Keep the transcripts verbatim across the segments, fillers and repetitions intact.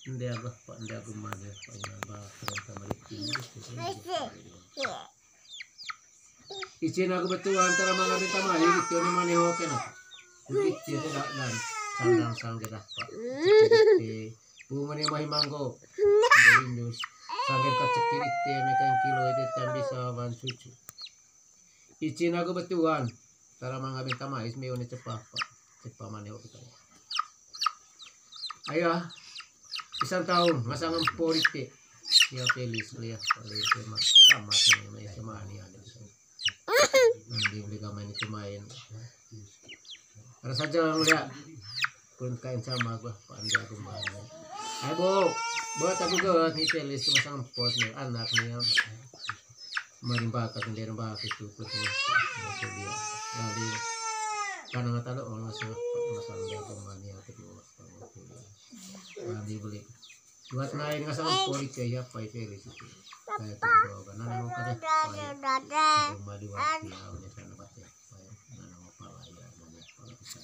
Nde aga pa, nde aga mane pa, ina ba, keren kamari. Icin aku betuan tara manga beta mai, gitu, ni mane ho kena. Gitu, tidak, dan sandang sangger apa. Pu mane mai manggo. Indus. Sangger kacekir ite, mekan kilo ite, tan bisa wan cucu. Icin aku betuan. Tara manga beta mai, is meone cepa apa. Cepa mane ho kita. Ayo, pisang tahu, ngasang empor ite. Ya, Felis, lihat, kalau itu mah tamat nih, sama nih, ada di sana. Nanti beli kamar itu main. Rasa jalan, lihat. Pun kain sama gua, pandai aku main. Ayo, Bu, buat aku gawat nih, Felis, itu ngasang empor nih, anak nih, ya. Marimba, katun dia, rimba, itu, itu, itu, itu dia. Jadi, karena nggak tahu, oh, ngasang, ngasang dia, aku main, ya, kedua. Nanti beli. Buat naik ngasang empor ite ya, pai Felis itu. Kayak gitu, kan. Nana mau kada, pai. Rumah dua, ya, udah sana, pai. Pai, nana mau pala, ya, nana mau pala, bisa.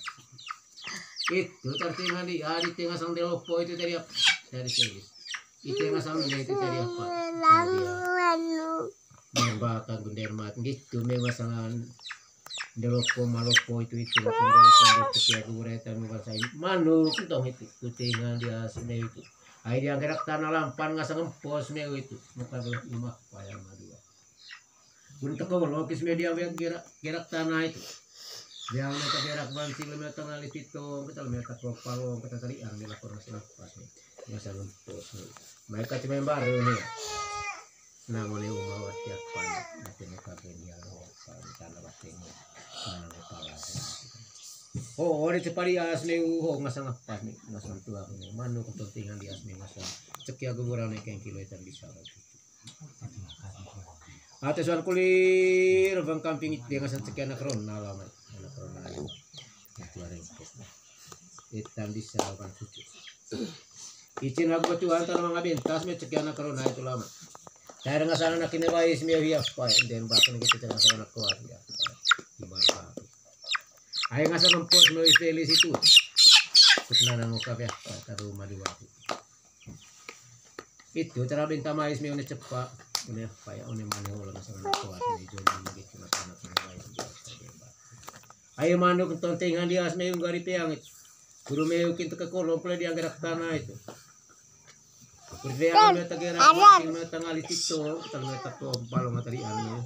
Itu tertinggal di, ah, di tengah sang delopo itu tadi apa? Dari Felis. Di tengah sang dia itu tadi apa? Tadi dia. Mambaka gunder mat gitu, mewa sangan delopo malopo itu, itu, aku guretan bahasa ini. Manuk entong itu, kutingan dia sini itu. Ai dia gerak tanah lampan ngasang empos meu itu. Muka dua lima payah madua. Gun teko lokis media gerak, gerak tanah itu. Dia meta gerak bansi, meta ngali pitong, kita meta kopalong, kita tadi ambil lapor ngasang empos nih. Ngasang empos nih. Mereka cuma baru nih. Nang oleh uma wati apa, nanti mereka beri dia lo, kalau sana wati ini, mana lo pala. Oh, ore cepari as meu, ho ngasang apa nih, ngasang tuang nih, manuk kepentingan di as meu ngasang, ceki aku kurang nih, kayak kilo ikan bisa. Atau soal kulir, bang kamping itu dia ngasang ceki anak rona lah, Mat. Anak rona. Itu ada yang Itan bisa lawan cucu. Icin aku betuan tara manga bentas me ceki anak rona itu lama. Tara ngasang anak ini wais me hias pai, den bahkan kita tara ngasang anak kuat ya. Gimana? Ayo ngasang empos me Felis itu. Kutna nang kafe, taruh madu aku. Itu tara benta mais me one cepa. One apa ya, one mane olah ngasang anak kuat me, joni gitu, ngasang anak ini wais. Ayo manuk tontengan di as meu gari peang itu. Guru meu kin teke kolong pula dia gerak tanah itu. Berdeang meu tagerak, meu tangali tito, kalau meu tak tuh balong materi anu.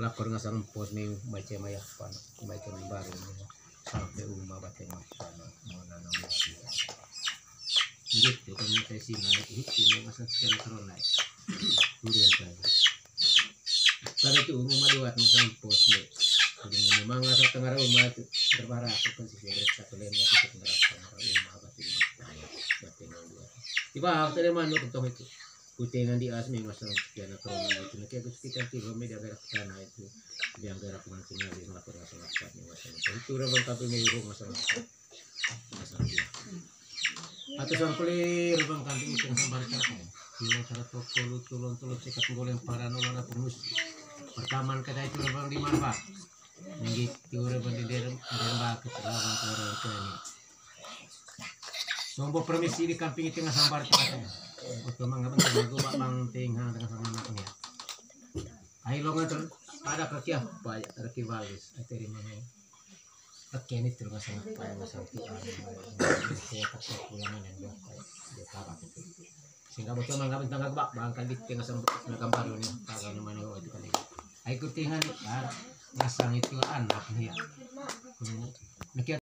Lakor ngasang empos meu, macam ayah pan, macam baru meu. Sampai uma bateng apa, mau nanam lagi. Gitu kan, saya sih naik, itu mau ngasang sekian terus naik. Turun saya. Tadi tu uma dua ngasang empos nih. Jadi memang ngasang tengah rumah tu berbarak tu kan sih, satu lem tu tengah tengah rumah batin, batin dua. Tiba aku tadi manuk entong itu. Kutingan di as meu ngasang sekian terus naik itu. Nah, kayak aku sekitar kilo media gerak tanah itu. Yang gerak mancing lagi ngelapor ngasang apa nih, ngasang apa. Itu udah bang tapi meu ngasang apa. Atau sangkuli rebang kambing itu sambar cakap. Kilo seratus puluh, tulung, tulung, sekat, goleng, parano, lada, pengus. Pertama kata itu rebang di mana, Pak? Yang gitu, rebang di daerah, daerah Bakut, rebang ke orang tua ini. Sombo permisi di kamping itu nggak sambar cakap. Oto mangga bentar, aku bak bang tengah dengan sama anaknya. Ayo lo nganter, ada kaki apa ya, kaki bagus. Ayo terima nih. Oke, ini terima sama apa ya, Mas Alfi. Saya pakai pulangan yang dia, dia taruh itu. Sehingga bocor mangga bentang gak bak, bangkal di tengah sama gambar ini, taruh di mana itu kali. Ayo kutingan, ah, ngasang itu anak nih ya. Mikir